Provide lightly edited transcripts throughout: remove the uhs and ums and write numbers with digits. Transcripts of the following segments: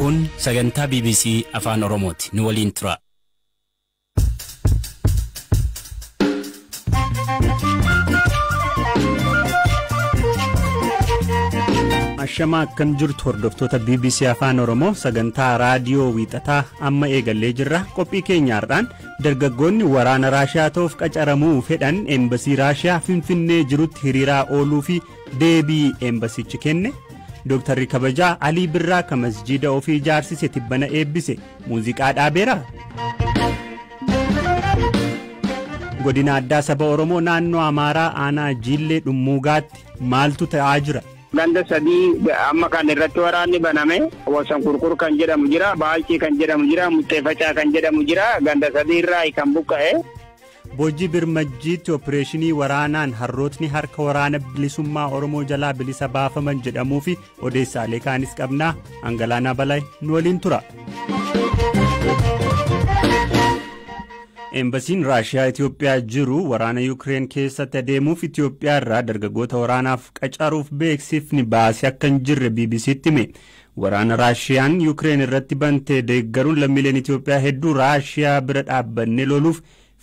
Kun sagantaa BBC Afaan Oromooti. Nu waliin tura. Ashamaa, akkam jirtu hordoftoota BBC Afaan Oromoo? Sagantaa raadiyoo wiixataa amma eegallee jirra. Qophii keenya har'aan dargaggoonni waraana Raashiyaa ta'uuf qacaramuu fedhan eembasii Raashiyaa Finfinnee jirutti hiriiraa ooluu fi deebii eembasichi kenne. Dooktarri kabajaa Alii Birraa ka masjiida ofii ijaarsise tibbana eebbise muuziqaa dhaabeera. Godina addaa saba Oromoo naannoo Amaaraa aanaa Jiillee Dhummuugaatti maaltu ta'aa jira? Ganda sadii amma kan irratti waraanni baname, Wasan Kurkur kan jedhamu jira, Baalchii kan jedhamu jira, Muxxeeffacaa kan jedhamu jira, ganda sadii irraa kan buqqa'e. Boojii Birmajjiitti opereeshinii waraanaan harrootni harka Waraana Bilisummaa Oromoo jalaa bilisa baafaman jedhamuu fi odeessaalee kaanis qabnaa. Angalaanaa Balaa nu waliin tura. Eembasiin Raashiyaa Itoophiyaa jiru waraana Yuukireen keessatti adeemuuf Itoophiyaa irraa dargaggoota waraanaaf qacaruuf beeksifni baasee akka hin jirre BBCtti hime. Waraana Raashiyaan Yuukireen irratti bantee deeggaruun lammiileen Itoophiyaa hedduu Raashiyaa bira dhaabbannee loluuf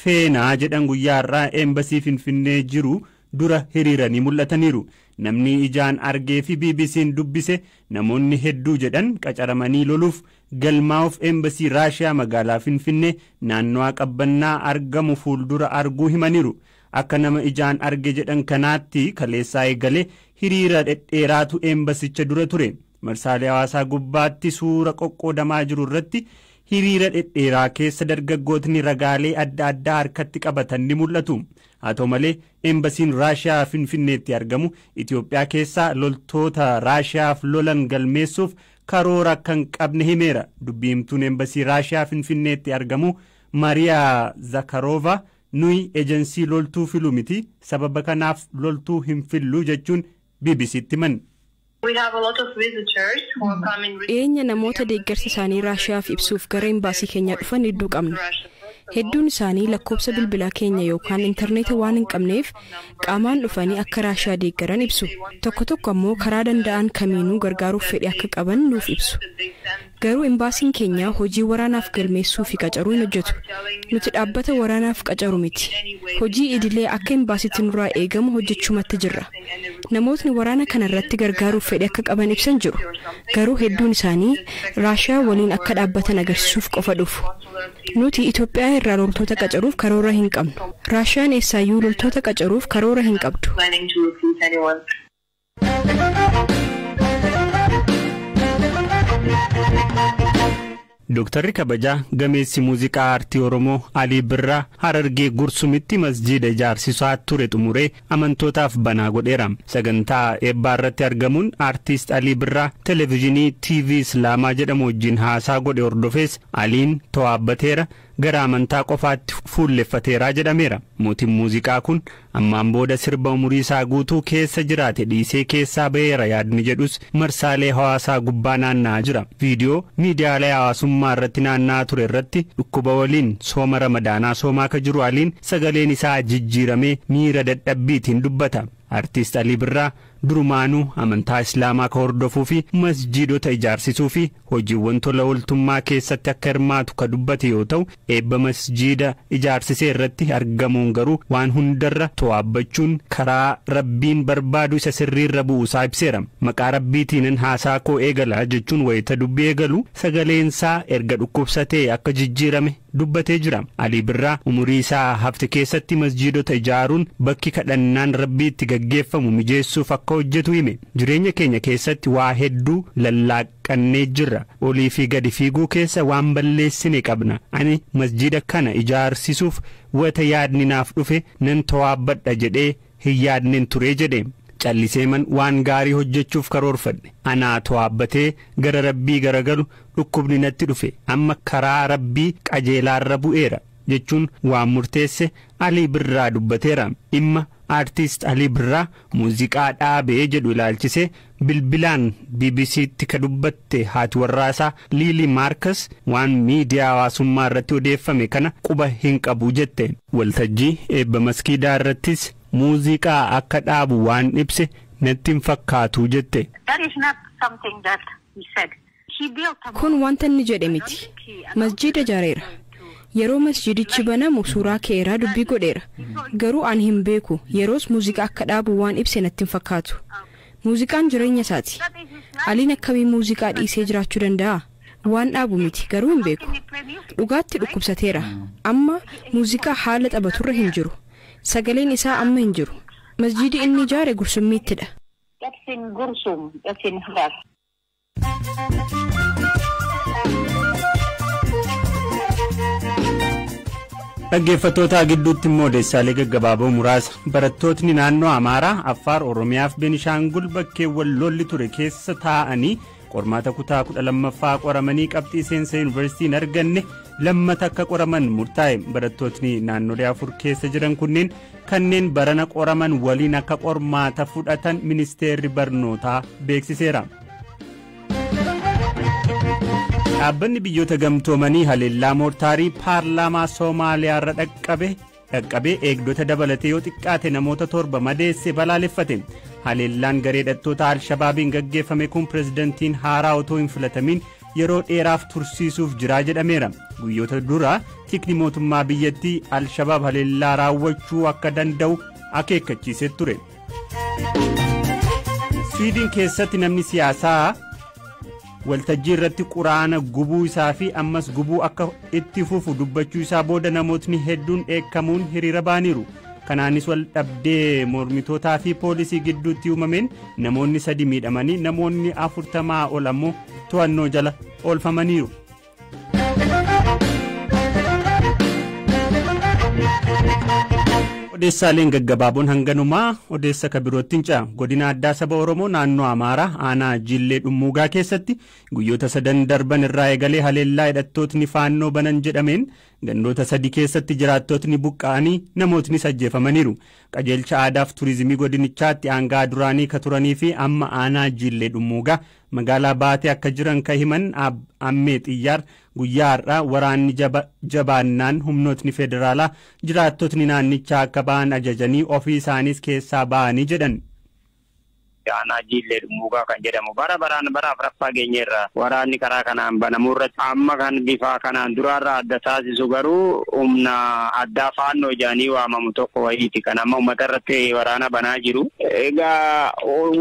feenaa jedhan guyyaa har'aa eembasii Finfinnee jiru dura hiriiranii mul'ataniiru. Namni ijaan argee fi BBC'n dubbise namoonni hedduu jedhan qacaramanii loluuf galmaa'uuf eembasii Raashiyaa magaalaa Finfinnee naannawaa Qabbannaa argamu fuuldura arguu himaniiru. Akka nama ijaan arge jedhan kanaatti kaleessaa eegalee hiriira dhedheeraatu eembasicha dura ture. Marsaalee hawaasaa gubbaatti suura qoqqoodamaa jiru irratti hiriira dhedheeraa keessa dargaggootni ragaalee adda addaa harkatti qabatan ni mul'atu. Haa ta'u malee, eembasiin Raashiyaa Finfinneetti argamu Itoophiyaa keessaa loltoota Raashiyaaf lolan galmeessuuf karoora akka hin qabne himeera. Dubbii himtuun eembasii Raashiyaa Finfinneetti argamu Mariyaa Zakarova, "Nuyi ejensii loltuu filu miti, sababa kanaaf loltuu hin fillu," jechuun BBCtti himan. Dhiyeenya namoota deeggarsa isaanii Raashiyaaf ibsuuf gara embaasii keenyaa dhufan hedduu qabna. Hedduun isaanii lakkoofsa bilbilaa keenya yookaan intarneeta waan hin qabneef qaamaan dhufanii akka Raashiyaa deeggaran ibsu. Tokko tokko ammoo karaa danda'an kamiinuu gargaaruuf fedhii akka qaban nuuf ibsu. Garuu embaasiin keenya hojii waraanaaf galmeessuu fi qacaruu hin hojjetu. Nuti dhaabbata waraanaaf qacaru miti. Hojii idilee akka embaasiitti nurraa eegamu hojjechuumatti jirra. Namootni waraana kana irratti gargaaruuf fedhii akka qaban ibsan jiru. Garuu hedduun isaanii Raashiyaa waliin akka dhaabbatan agarsiisuuf qofa dhufu. Nuti Itoophiyaa irraa loltoota qacaruuf karoora hin qabnu. Raashiyaan eessaayyuu loltoota qacaruuf karoora hin qabdu. Dooktarri kabajaa gameessi muuziqaa aartii Oromoo Alii Birraa Harargee Gursumitti masjiida ijaarsisaa ture xumuree amantootaaf banaa godheera. Sagantaa eebbaa irratti argamuun aartist Alii Birraa televezyiinii TV Islaamaa jedhamu wajjin haasaa godhe hordofees Aliin to'abbateera, gara amantaa qofaatti fuulleffateeraa jedhameera. Mootiin muuziqaa kun ammaan booda sirba umurii isaa guutuu keessa jiraate dhiisee keessaa ba'eera yaadni jedhus marsaalee hawaasaa gubbaa naanna'aa jira. Viidiyoo miidiyaalee hawaasummaa irratti naanna'aa ture irratti dhukkuba waliin sooma Ramadaanaa soomaa akka jiru Aliin sagaleen isaa jijjiiramee miira dadhabbiitiin dubbata. Artiist Alii Birraa durumaanuu amantaa Islaamaa ka hordofuu fi masjiidota ijaarsisuu fi hojiiwwan tola ooltummaa keessatti akka hirmaatu ka dubbate yoo ta'u, eebba masjiida ijaarsisee irratti argamuun garuu waan hundarra to'abbachuun karaa Rabbiin barbaadu isa sirriirra bu'uusaa ibseera. "Maqaa Rabbiitiinan haasaa koo eegala," jechuun wayita dubbii eegalu sagaleensaa erga dhukkubsatee akka jijjiirame dubbatee jira. Alii Birraa umurii isaa hafte keessatti masjiidota ijaaruun bakki kadhannaan Rabbii itti gaggeeffamu mijeessuuf akka hojjetu hime. "Jireenya keenya keessatti waa hedduu lallaaqannee jirra. Olii fi gadi fiiguu keessa waan balleessine qabna. Ani masjiida kana ijaarsisuuf wata yaadni naaf dhufe nan tawaabbadha jedhee hin yaadnen ture," jedhe. "Calliseeman waan gaarii hojjechuuf karoorfadhe. Anaa to'abbatee gara Rabbii garagalu dhukkubni natti dhufe. Amma karaa Rabbii qajeelaarra bu'eera," jechuun waan murteesse Alii Birraa dubbateera. Dhimma aartist Alii Birraa muuziqaa dhaabee jedhu ilaalchise bilbilaan BBCtti ka dubbatte haati warraasaa Liili Maarkas waan miidiyaa hawaasummaa irratti odeeffame kana quba hin qabu jette. Waltajjii eebba maskiidaa irrattis muuziqaa akka dhaabu waan ibse natti hin fakkaatu jette. That is not something that he said. Kun wanta inni jedhe miti. Masjiida ijaareera. Yeroo masjiidichi banamu suuraa ka'eeraa dubbii godheera. Garuu ani hin beeku, yeroos muuziqaa akka dhaabu waan ibse natti hin fakkaatu. Muuziqaan jireenya isaati. Aliin akkamii muuziqaa dhiisee jiraachuu danda'a? Waan dhaabu miti, garuu hin beeku. Dhugaatti dhukkubsateera. Amma muuziqaa haala taphaturra hin jiru. Sagaleen isaa amma hin jiru. Masjiidi inni ijaare Gursummiittidha. That's in Gursum, that's in Harar. Dhaggeeffattoota gidduutti immoo odeessaalee gaggabaaboo muraasa. Barattootni naannoo Amaaraa, Affaar, Oromiyaa fi Beenishaangul bakkeewwan lolli ture keessa taa'anii qormaata kutaa 12ffaa qoramanii qabxii seensa yuunivarsiitii hin arganne lammata akka qoraman murtaa'e. Barattootni naannolee afur keessa jiran kunneen kanneen barana qoraman waliin akka qormaata fudhatan ministeerri barnootaa beeksiseera. Dhaabbanni Biyyoota Gamtoomanii haleellaa moortaarii paarlaamaa Soomaaliyaarra dhaqqabee eegdota dabalatee yoo xiqqaate namoota 7 madeesse balaaleffate. Haleellaan garee hidhattoota Alshabaabiin gaggeeffame kun pirezidantiin haaraa otoo hin filatamiin yeroo dheeraaf tursiisuuf jiraa jedhameera. Guyyoota dura tikni mootummaa biyyattii Alshabaab haleellaa raawwachuu akka danda'u akeekkachiisee ture. Swiidin keessatti namni siyaasaa waltajjii irratti quraana gubuu isaa fi ammas gubuu akka itti fufu dubbachuu isaa booda namootni hedduun dheekkamuun hiriira ba'aniiru. Kanaanis wal dhabdee mormitootaa fi poolisii gidduutti uumameen namoonni 3 miidhamanii namoonni 40 ol ammoo to'annoo jala oolfamaniiru. Odeessaaleen gaggabaaboon hanganumaa odeessa ka birootti hin ce'a. Godina addaa saba Oromoo naannoo Amaaraa aanaa Jillee Dhummuugaa keessatti guyyoota 3 darban irraa eegalee haleellaa hidhattootni faannoo banan jedhameen gandoota 3 keessatti jiraattotni buqqa'anii namootni ajjeefamaniiru. Qajeelcha aadaaf turizimii godinichaatti aangaa duraanii ka turanii fi amma aanaa Jillee Dhummuugaa magaalaa Baatee akka jiran ka himan Ammee Xiyyaar guyyaa har'aa waraanni jabaannaan humnootni federaalaa jiraattotni naannichaa akka ba'an ajajanii ofii isaanis keessaa ba'anii jedhan. Aanaa Jillee Dhummuugaa kan jedhamu bara baraan bara afuraffaa geenyeerra waraanni karaa kanaan banamuu irratti amma kan bifa kanaan duraarraa adda taasisu garuu humna addaa faannoo jedhanii waamamu tokko wayiiti kan amma uummata irratti waraana banaa jiru. Egaa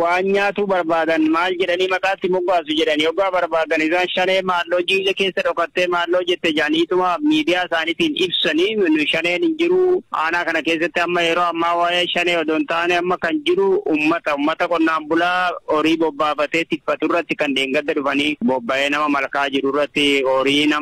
waan nyaatu barbaadan maal jedhanii maqaatti moggaasu jedhanii hoggaa barbaadan isaan shanee maalloo jiila keessa dhokattee maalloo jette jedhaniituma miidiyaa isaaniitiin ibsanii shaneen hin jiru. Aanaa kana keessatti amma yeroo ammaa waa'ee shanee odoo hin taane amma kan jiru uummata qonnaa bulaa horii bobbaafatee tikfatu irratti kan deengadda dhufanii bobba'ee nama malkaa jiru irratti horii 2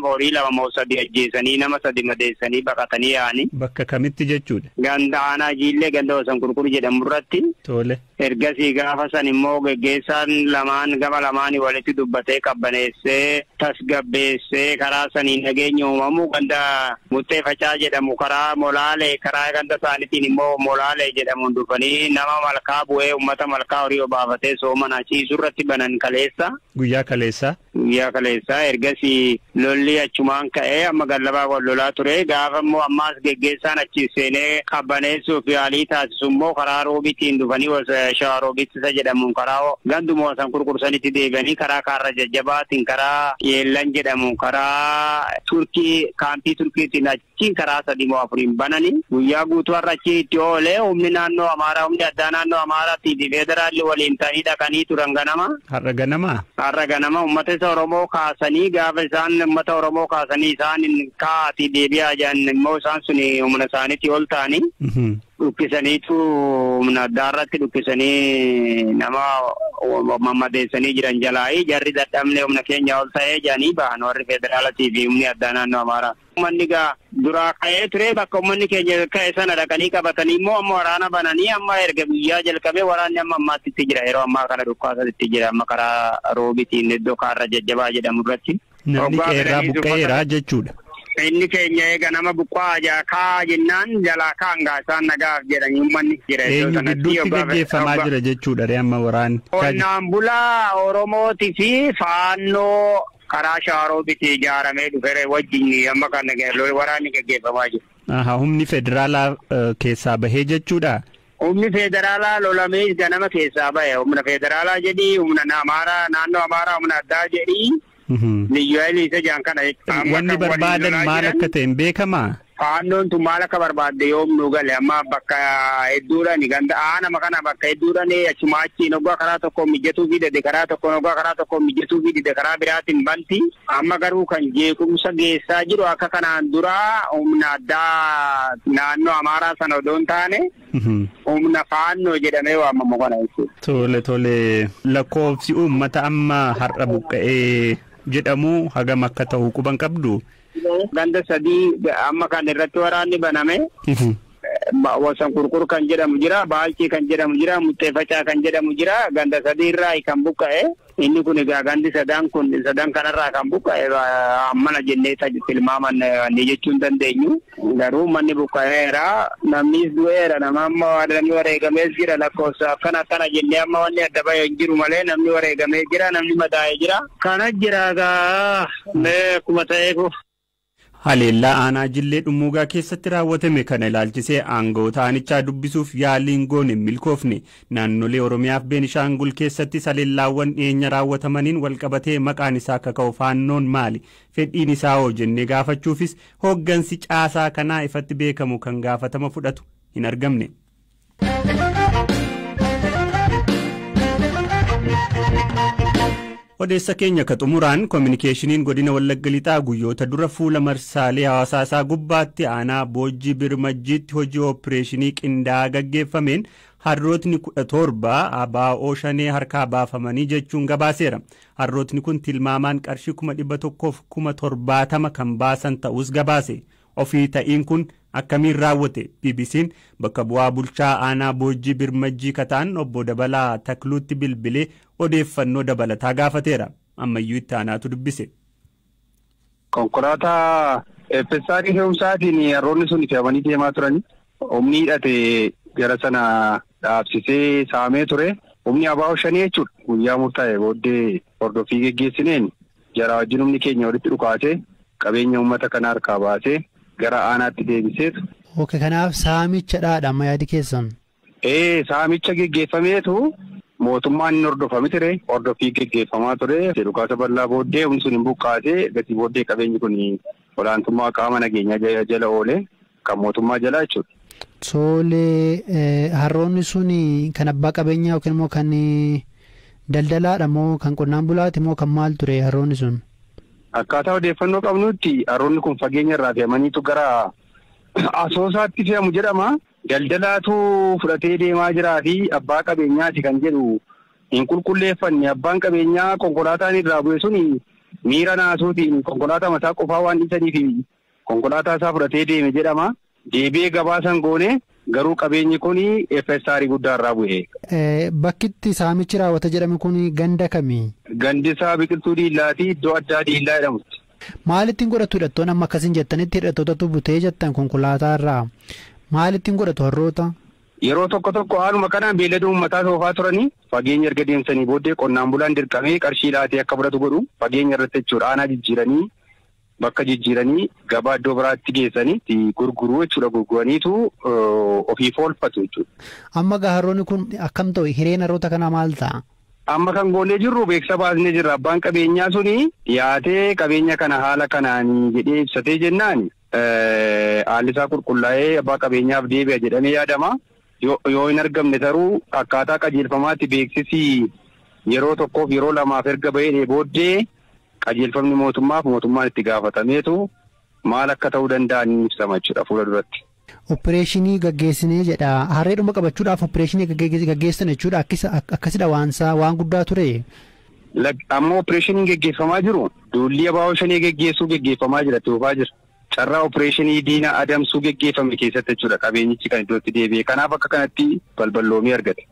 moo 3 ajjeesanii nama 3 madeessanii baqatanii yaa'anii. Bakka kamitti jechuudha? Ganda aanaa Jillee ganda Wasan Qurqur jedhamu irratti. Tole. Ergasii gaafa san immoo geggeessaan lamaan gama lamaanii walitti dubbatee qabbaneessee tasgabbeessee karaa saniin nageenya uumamu ganda Muttee Facaa jedhamu karaa Molaalee karaa ganda isaaniitiin immoo Molaalee jedhamuun dhufanii nama malkaa bu'ee uummata malkaa horii obaafatee soomana ciisu irratti banan kaleessa. Guyyaa kaleessaa. Guyyaa kaleessaa ergasii lolli achumaan ka'ee amma gallabaa wal lolaa ture gaafa immoo ammaas geggeessaan achi seenee qabbaneessuuf yaalii taasisu immoo karaa roobitiin dhufanii shawaa roobittisa jedhamuun karaa ganduma Wasan Qurqursanitti deebi'anii karaa kaarra jajjabaatiin karaa Yeellan jedhamuun karaa Turkii kaampii Turkiitiin achiin karaa 3 moo 4 bananii guyyaa guutuu har'a achi itti oolee humni naannoo Amaaraa humni addaa naannoo Amaaraatii fi federaalli waliin ta'anii dhaqanii turan ganama. Har'a ganama? Har'a ganama uummata isa Oromoo kaasanii gaafa isaan uummata Oromoo kaasanii isaan ka'aatii deebi'aa jiran immoo isaan sun humna isaaniitti ol ta'anii. Dhukkisaniitu humna addaa irratti dhukkisanii nama mammadeessanii jiran jalaa'ii jarri dadhabne humna keenya ol ta'ee jedhanii ba'an warri federaalatii fi humni addaa naannoo Amaaraa. Uummanni gaa duraa ka'ee ture bakka uummanni keenya ka'e sana dhaqanii qabatanii immoo amma waraana bananii amma erga guyyaa jalqabee waraanni amma ammaatti itti jira yeroo ammaa kana dhukkaasatti jira amma karaa roobitiin iddoo kaarra jajjabaa jedhamu irratti. Namni qeerraa buqqa'eeraa jechuudha. Inni keenya eega nama buqqaa kaa jennaan jalaa kaan gaa isaan nagaaf jedhanii uummanni jira. Eenyu gidduutti gaggeeffamaa jira jechuudha ree amma waraanni. Qonnaan bulaa Oromootii fi faannoo karaa Shawaroobitti ijaaramee dhufee wajjin amma kan waraanni gaggeeffamaa jiru. Humni federaalaa keessaa bahee jechuudha. Humni federaalaa lolamee ganama keessaa bahe. Humna federaalaa jedhii humna Amaaraa naannoo Amaaraa humna addaa jedhii. Liyyuu isa jaan kana jechuudha. Wanni barbaadan maal akka ta'e hin beekamaa? Faannoon tun maal akka barbaadde yoom nu gale amma bakka hedduudhaan ganda aanama kana bakka hedduudhaan achuma achiin hoggaa karaa tokko mijatuu fi dide karaa tokko hoggaa karaa tokko mijatuu fi dide karaa biraatiin banti. Amma garuu kan jeequmsa geessaa jiru akka kanaan dura humna addaa naannoo Amaaraa sana odoo hin taane humna faannoo jedhamee waamamu kana jechuudha. Tole tole, lakkoofsi uummata amma har'a buqqa'ee jedhamu hagam akka ta'u quban qabdu? Ganda sadii amma kan irratti waraanni baname. Wasan Kurkur kan jedhamu jira, Baalchii kan jedhamu jira, Muxxee kan jedhamu jira, ganda sadii irraa kan buqqa'e. Inni kun egaa gandi sadan kun sadan kanarraa kan buqqa'e ammana jennee tilmaaman ni jechuu hin dandeenyu. Garuu manni buqqa'eera, namnis du'eera, nama amma namni wareegamees jira lakkoofsa akkana akkana jennee amma wanni adda bahee hin jiru malee namni wareegamee jira, namni madaa'ee jira. Kana jira egaa mee akkuma ta'eefu. Haleellaa aanaa Jillee Dhummuugaa keessatti raawwatame kana ilaalchisee aangawoota aanichaa dubbisuuf yaaliin goone hin milkoofne. Naannolee Oromiyaaf Beenishaangul keessattis haleellaawwan dhiyeenya raawwatamaniin walqabatee maqaan isaa akka ka'u faannoon maali? Fedhiin isaa hoo jennee gaafachuufis hooggansi caasaa kanaa ifatti beekamu kan gaafatama fudhatu hin argamne. Odeessa keenya ka xumuraan koominikeeshiniin godina Wallagga Lixaa guyyoota dura fuula marsaalee hawaasaa isaa gubbaatti aanaa Boojjii Birmajjiitti hojii ooppireeshinii qindaa'aa gaggeeffameen harrootni 17 ABO shanee harkaa baafamanii jechuun gabaaseera. Harrootni kun tilmaamaan qarshii 170,070 kan baasan ta'us gabaase. Ofii ta'iin kun akkamiin raawwate? BBC'n bakka bu'aa bulchaa aanaa Boojjii Birmajjii kataan obbo Dabalaa Takluutti bilbilee odeeffannoo dabalataa gaafateera. Ammayyuu itti aanaatu dubbise. Konkolaataa Effessaarii fe'umsaatiin harroonni sun fe'amanii deemaa turani. Humni hidhate gara sana dhaabsisee saamee ture. Humni ABO shanii jechuudha. Guyyaa murtaa'e booddee hordoffii geggeessineen jara wajjin humni keenya walitti dhukaasee qabeenya uummata kana harkaa baasee gara aanaatti deebiseetu. Ok, kanaaf saamichadhaadha amma yaadi keessan. Saamicha geggeeffameetu mootummaan hin hordofame ture. Hordoffii geggeeffamaa ture. Dhukaasa bal'aa booddee humni sun hin buqqaasee gatii booddee qabeenyi kun olaantummaa qaama nageenyaa jala oole kan mootummaa jalaa jechuudha. Tole, harroonni sun kan abbaa qabeenyaa yookiin immoo kan daldalaadha moo kan qonnaan bulaati moo kan maal ture harroonni sun? Akkaataa odeeffannoo qabnutti harroonni kun fageenya irraa fe'amaniitu gara Asoosaatti fe'amu jedhama. Daldalaatu fudhatee deemaa jiraa fi abbaa qabeenyaati kan jedhu hin qulqulleeffanne. Abbaan qabeenyaa konkolaataan irraa bu'e sun miira naasuutiin konkolaataa mataa qofaa waan dhiisaniif konkolaataa isaa fudhatee deeme jedhama. Deebi'ee gabaasan goone garuu qabeenyi kun FSR guddaa irraa bu'e. Bakkitti saamichi raawwata jedhame kun ganda kami? Gandi isaa Biqiltuu Diillaatii iddoo addaa Diillaa jedhamutti. Maalittiin godhatu hidhattoonni amma akkasiin jettanitti hidhattootatu butee jettan konkolaataa irraa? Maalittiin godhatu harroota? Yeroo tokko tokko haaluma kanaan beellada uummataa soofaa turanii fageenya erga deemsanii booddee qonnaan bulaan dirqamee qarshii laatee akka fudhatu godhu fageenya irratti jechuudha. Aanaa jijjiiranii bakka jijjiiranii gabaa iddoo biraatti geessanii gurguruu jechuudha. Gurguraniitu ofiif oolfatu jechuudha. Amma gaa harroonni kun akkam ta'u, hireen harroota kanaa maal ta'a? Amma kan goonee jirru beeksisa baasnee jirra. Abbaan qabeenyaa suni dhiyaatee qabeenya kana haala kanaan jedhee ibsatee jennaan haalli isaa qulqullaa'ee abbaa qabeenyaaf deebi'a jedhamee yaadama. Yoo hin argamne taruu akkaataa qajeelfamaatti beeksisi yeroo tokkoof yeroo lamaaf erga bahee booddee qajeelfamni mootummaaf mootummaan itti gaafatameetu maal akka ta'uu danda'an ibsama jechuudha fuula duratti. Opereeshinii gaggeessinee jedha. Harreedhuma qabachuudhaaf opereeshinii gaggeessan jechuudha. Akkasidha waansaa waan guddaa ture. Amma opereeshiniin geggeeffamaa jiru duulli ABO shanee geggeessuu geggeeffamaa jira, toofaa jira. Carraa opereeshinii diina adamsuu geggeeffame keessatti jechuudha qabeenyichi kan iddootti deebi'e. Kanaaf akka kanatti balballoomii argate.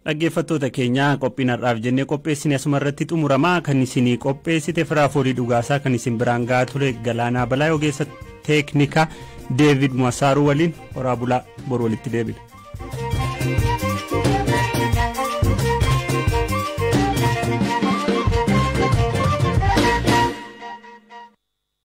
Dhaggeeffattoota keenya, qophiin har'aaf jennee qopheessine asuma irratti xumuramaa. Kan isinii qopheessite Firaafoolii Dhugaasaa, kan isin biraan gahaa ture Galaanaa Balaa, ogeessa teeknikaa Deevid Masaaruu waliin. Horaa bulaa, boru walitti deebina.